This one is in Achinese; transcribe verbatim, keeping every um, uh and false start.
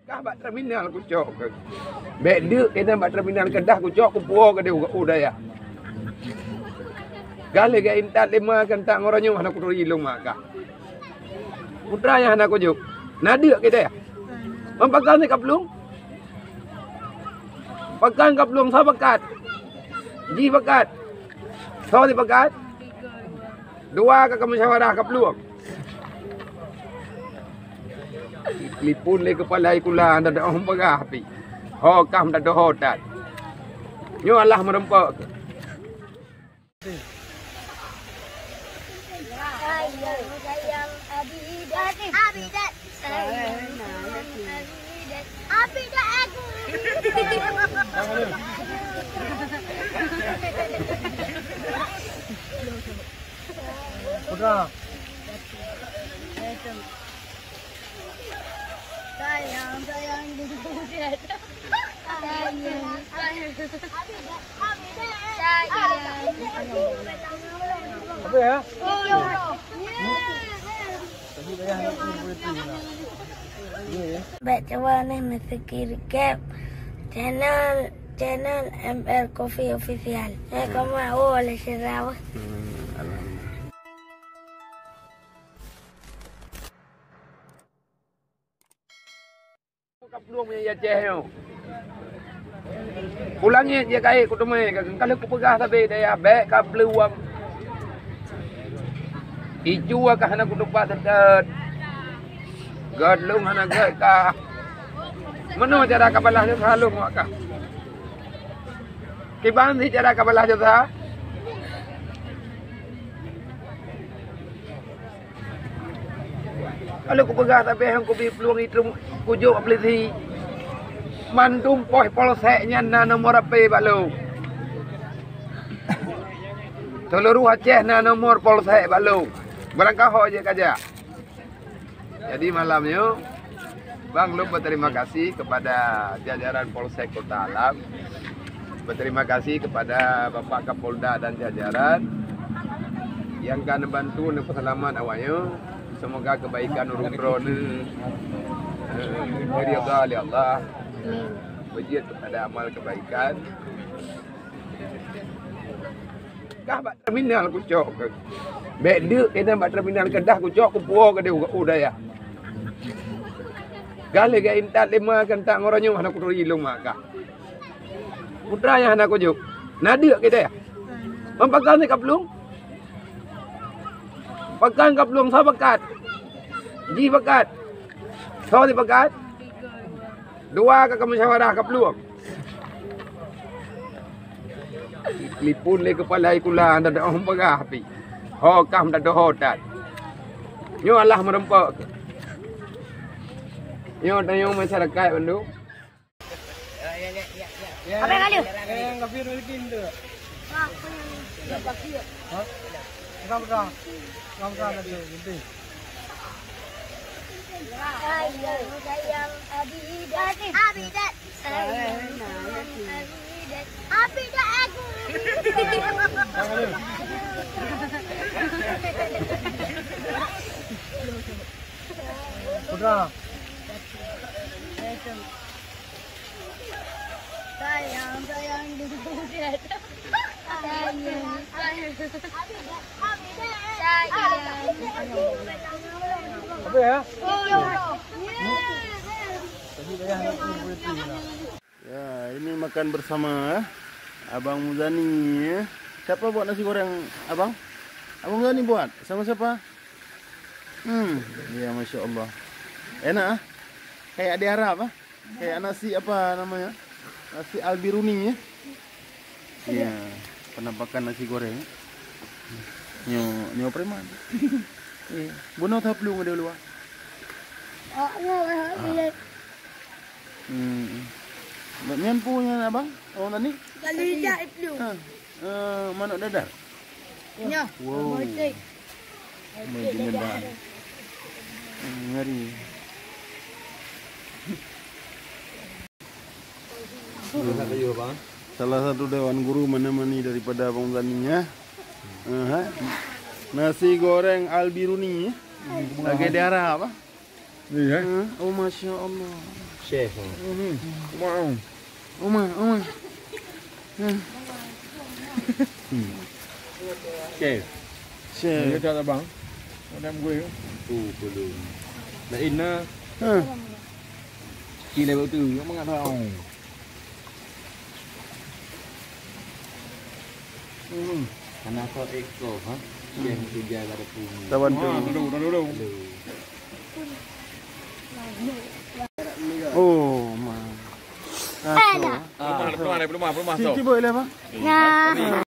Kah bak terminal kucok ke. Bèk deuk keunan bak terminal keudah kucok kupuwoe keudéh u dayah. Kah lé geuintat lé ma keuntang uroe nyoe hana kuturi lôn mak kah. Putra nyang hana kujok. Na deuk keudéh. Lam pakan si kaplueng. Pakan kaplueng sa pakat. Ji pakat. Soe si pakat? Dua ka keumusyawarah kaplueng. Telepon lé keupala sikula, ndak ada orang peugah pih. Ho kah meudadoe ho that. Nyoe alah meurumpok. Sayang, sayang, Abidat, Abidat, sayang, sayang, Abidat, Abidat aku. Pegang. Sayang, sayang, Abidat. Sayang, sayang. Sayang. Apa ya? Bèk cuba neh meusikir gap channel, channel M R Coffee Official. Eh, kamu awal lah sirah. Hmm, alhamdulillah. Ka plueng minyeuk Aceh nyoe. Ulangét jih kayèe kuteumé, ka lheueh kupeugah sabe dayah bèk ka plueng. Icu ka hana kutupat seutôt. Gèt lôn hana gèt kah. Meunoe cara ka balaih dosa lôn bak kah? Kiban cit cara ka balaih dosa? Ka lheueh kupeugah sabe han kubi plueng item kujok polisi. Mandum pos polsek nyan na nomor H P bak lôn. Seuluruh Aceh na nomor polsek bak lôn. Barangkaho jeuet kajak. Jadi malam nyoe, bang, lôn berterima kasih kepada jajaran Polsek Kota Alam. Berterima kasih kepada Bapak Kapolda dan jajaran yang ka neubantu neupeuseulamat awak nyoe. Semoga kebaikan ureueng droeneuh, eh, diridha lé Allah. Amin. Beujeuet kepada amal kebaikan. Kah bak terminal kucok ke. Bèk deuk keunan bak terminal keudah kucok kupuwoe keudéh u dayah. Kah lé geuintat lé ma keuntang uroe nyoe hana kuturi lôn mak kah. Putra nyang hana kujok. Na deuk keudéh. Lam pakan si kaplueng. Pakan kaplueng sa pakat. Ji pakat. Soe si pakat? Dua ka keumusyawarah kaplueng. Telepon lé keupala sikula, ndak ada orang peugah pih. Ho kah meudadoe ho that. Nyoe alah meurumpok. Nyoe tanyoe masyarakat bandum. Apa yang ada? Yang kafir miskin tu. Hah? Pegang, pegang. Pegang, pegang. Nanti. Sayang, sayang, Abidat. Abidat. Sayang, sayang, Abidat. Abidat aku. Pegang. Sayang, sayang, Abidat. Sayang, sayang. Sayang. Apa ya? Ya, ini makan bersama, eh. Abang Muzani, eh. Siapa buat nasi goreng, Abang? Abang Muzani buat? Sama siapa? Hmm, ya, Masya Allah. Enak, ah. Kayak di Arab, ah. Kayak nasi apa namanya? Nasi Al-Biruni, ya. Ya, penampakan nasi goreng. Nyo, nyo preman. Ya. Bunoe that plueng di luar. Oh, nyo, nyo, nyo. Hmm. Nyan pu nyan, Abang? Abang Tani? Kalau tidak, itu. Ha. Eh, manok dadar? Nyo. Wow. Motik. Motik dadar. Hmm, ngeri. Salah satu dewan guru menemani daripada Abang Tani, ya. Aha. Nasi goreng Al-Biruni, ya. Lagi di Arab, apa? Iya. Ha? Oh, Masya Allah. Chef. Hmm. Uma, um. Uma, uma. Hmm. Chef. Chef. Dia tak abang. Ada gue. Tu belum. Lain na. Ha. Kira betul. Yang mana tahu? Hmm. Karena kau eko, ha? Yang kerja pada bumi. Tawan tu. Ha, dulu, dulu, dulu. Oh, ma. Aduh. Ah, belum ada, belum ada, belum ada. Siti boy lah, Bang. Nah.